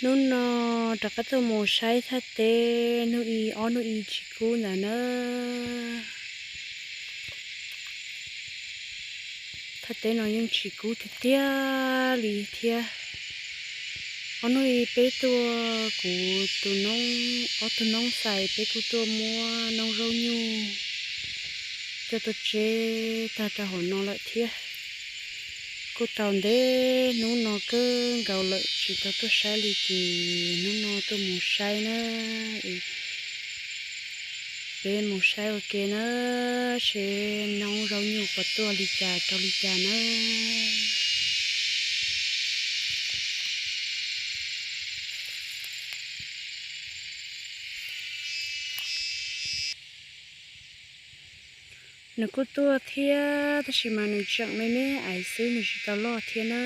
Hnub no rov qab tuaj mus saib thaj teb hnub ib ob hnub ib tsis kub ntawd na. Thaj teb no yeej tsis kub tiag tiag li thiab. Ob hnub ib peb tuaj, kuv tus noob, ob tug noob xais peb kuj tuaj muab noob zaub nyuj coj tuaj tseb tag rau hauv no lawm thiab. Kuj tau ntev hnub no kawg nkaus lawm tsis tau tuaj saib li ces hnub no tuaj mus saib na. Peb mus saib ua ke na, seb noob zaub nyuj puas tuaj li cas rau li cas na. Nws kuj tuaj thiab tab sis mas nws tseem me me aiv xwb, nws tsis tau loj thiab na.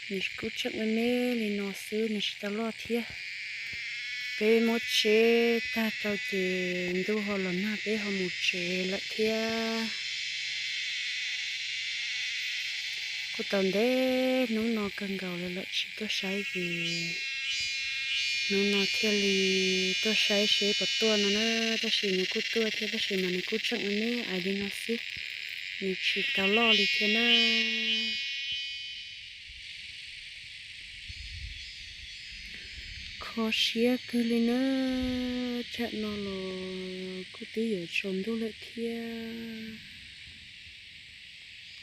Nws kuj tseem me me li no xwb, nws tsis tau loj thiab. Peb muab tseb tag rau ces ntuj ho los nag peb ho mus tsev lawm thiab. Kuj tau ntev hnub no kawg nkaus lawm tsis tuaj saib ces hnub no thiaj li tuaj saib seb puas tuaj no na. Tab sis nws kuj tuaj thiab tab sis mas nws kuj tseem me me aiv li no xwb, nws tsis tau loj li thiab na. Kho siab kawg li na, tsam no los kuj twb yuav tsaus ntuj lawm thiab.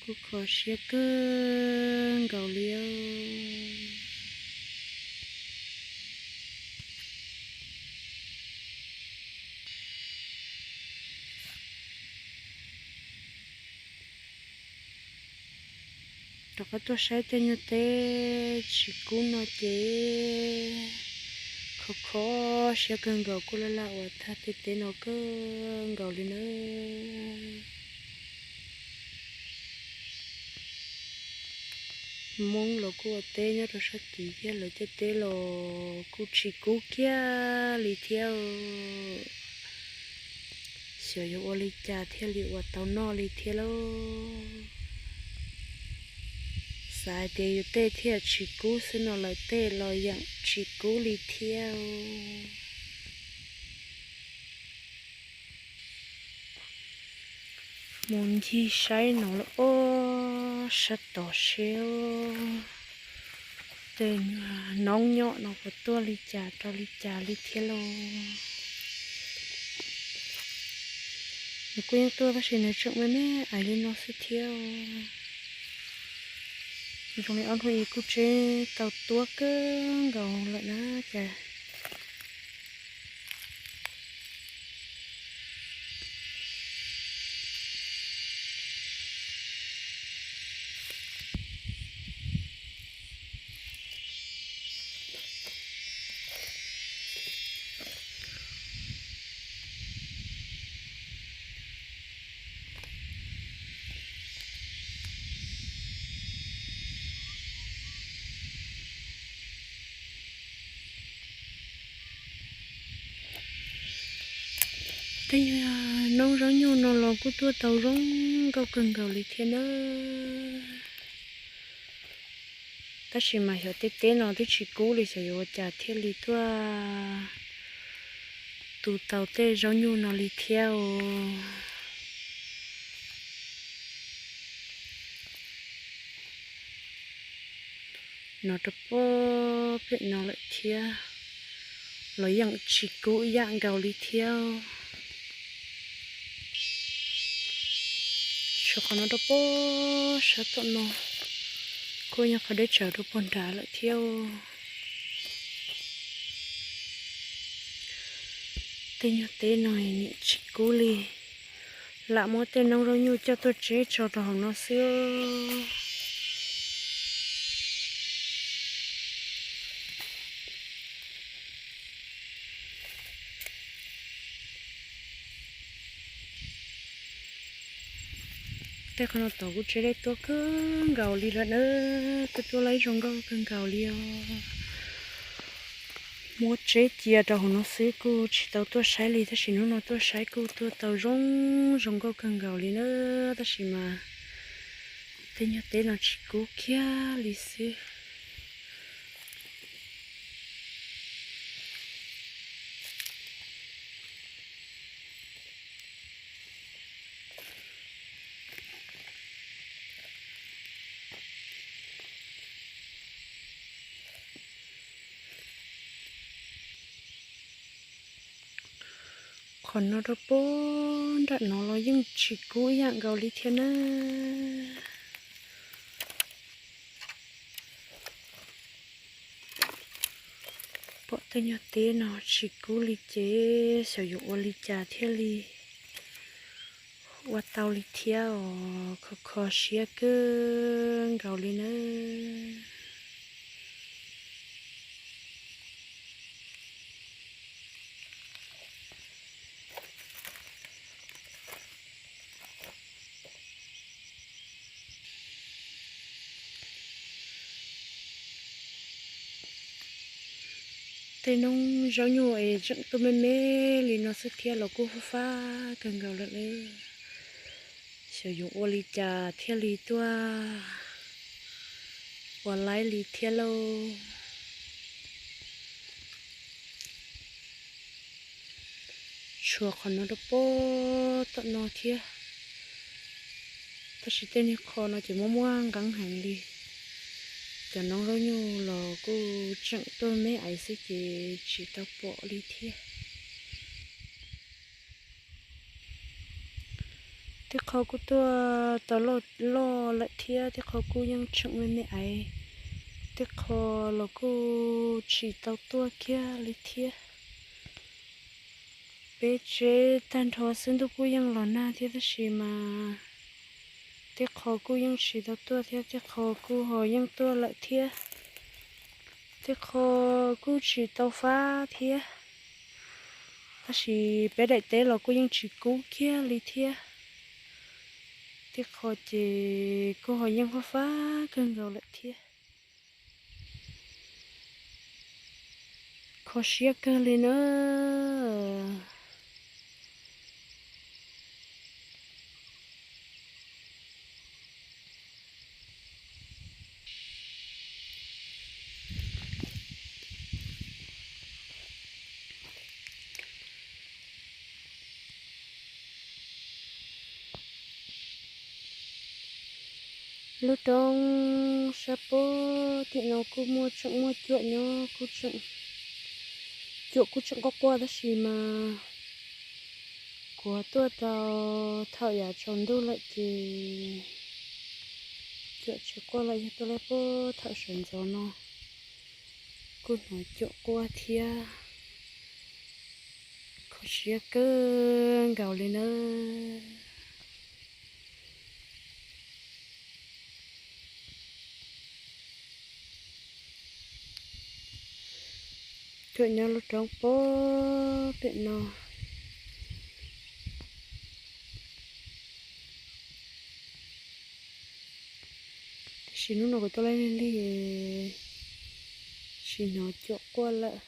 Kuj kho siab kawg nkaus li. Rov qab tuaj saib tej nyuag teb tsis kub no ces kho kho siab kawg nkaus, kuj laj laj ua tag tej teb no kawg nkaus li na. Hmoob los kuj ua teb nyob rau sab tid thiab, lawv tej teb los kuj tsis kub kiag li thiab. Xyov yuav ua li cas thiaj li ua tau noj li thiab lauj. Xav hais tias yus tej thiaj tsis kub xwb no lawv tej los yeej tsis kub li thiab. Mus ncig saib no lawm ob sab tod seb tej noob nyob no puas tuaj li cas rau li cas li thiab lauj. Nws kuj yeej tuaj tab sis nws tseem me me aiv li no xwb thiab. Zoo li ob hnub ib kuj tseb tau tuab kawg nkaus lawm na cas. Tej noob zaub nyuj no los kuj tuaj tau zoo nkauj kawg nkaus li thiab nawb. Tab sis mas xyov tej teb no twb tsis kub li, xyov yuav ua cas thiaj li tuaj tu tau tej zaub nyuj no li thiab os. No rau puag pem no lawm thiab, los yeej tsis kub ib yam nkaus li thiab. Tshuav qhov no rau puag sab tom no, kuj yog qhov deb tsawv rau puag nrad lawm thiab. Tej nyuag teb no nim tsis kub li, lam muab tej noob zaub nyuj coj tuaj tseb tso rau hauv no xwb. Tej qhov no tod kuj tseb laib tuab kawg nkaus li lawm na, kuj tuab laib zoo nkauj kawg nkaus li os. Muab tseb cia rau hauv no xwb kuj tsis tau tuaj saib li, tab sis hnub no tuaj saib kuj tuaj tau zoo zoo nkauj kawg nkaus li na, tab sis mas tej nyuag teb no tsis kub kiag li xwb. Qhov no rau puag nram no los yeej tsis kub ib yam nkaus li thiab na. Pom tej nyuag teb no tsis kub li ces xyov yuav ua li cas thiaj li ua tau li thiab os, kho kho siab kawg nkaus li nawb. Tej noob zaub nyuj es tseem tuaj me me li no xwb thiab los kuj fab fab kawg nkaus lawm lauj. Xyov yuav ua li cas thiaj li tuaj ua laib li thiab lauj. Tshuav qhov no rau puag tom no thiab, tab sis tej niag qho no ces muaj muaj nqeeb heev li. Cov noob zaub nyuj los kuj tseem tuaj me aiv xwb ces tsis tau pom li thiab. Tej qho kuj tuaj tau loj lawm thiab, tej qho kuj yeej tseem me me aiv, tej qho los kuj tsis tau tuaj kiag li thiab. Peb tsev tag nrho xwb ntuj kuj yeej los nag thiab tab sis mas tej qho kuj yeej tsis tau tuaj thiab, tej qho kuj ho yeej tuaj lawm thiab, tej qho kuj tsis tau fab thiab. Tab sis peb daim teb los kuj yeej tsis kub kiag li thiab, tej qho ces kuj ho yeej fab fab kawg nkaus lawm thiab. Kho siab kawg li na. Lub roob sab puag tim no kuj muaj, tseem muaj cuam nyob, kuj tseem, cuam kuj tseem quaj quaj tab sis mas kuv tuaj tau thaum yav tsaus ntuj lawm ces cuam tsis quaj lawm, yog tuaj laib puag thaum sawv ntxov no kuj hnov cuam quaj thiab. Kho siab kawg nkaus li nawb. Cuam nyob lub roob puag pem no. Tiam sis hnub no kuv tuaj laib lig lig, tsis hnov cuam quaj lawm.